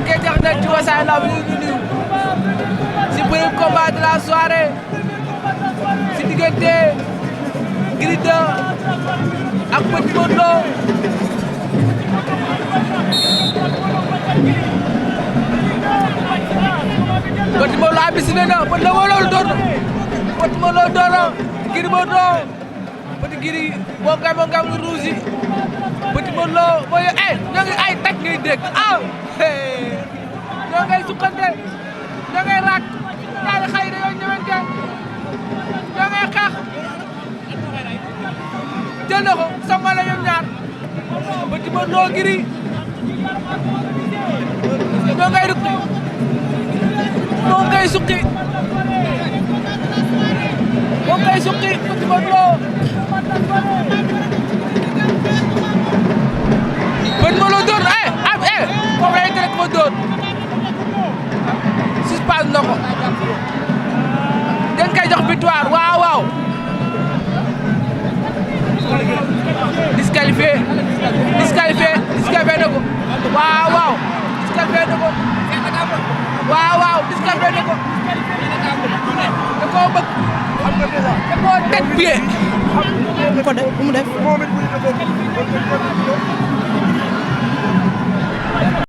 mbokk internet ci Wassare Lamb ñu ngi nuyu si premier combat de la soirée si diggante Gris 2 ak Petit Modou Lo. Petit Modou Lo abisi na Petit Modou Lo door na Petit Modou Lo door na Gris Modou Lo Petit Gris boo ngam lu rouge yi Petit Modou Lo mooy ñoo ngi ay teg ngay dégg ñoo ngay sukkante ñoo ngay raak ñaari xay dañoo ñëwante ñoo ngay xeex jël na ko sambale ñoom ñaar Petit Modou Lo Gris ñoo ngay rukki moo ngay suqi Petit Modou Lo Petit Modou Lo door foofu lay tere ko door suspense na ko dañ koy jox victoire waaw disqualifié na ko waaw disqualifié na ko disqualifié na ko da koo bëgg da koo teg pied mu def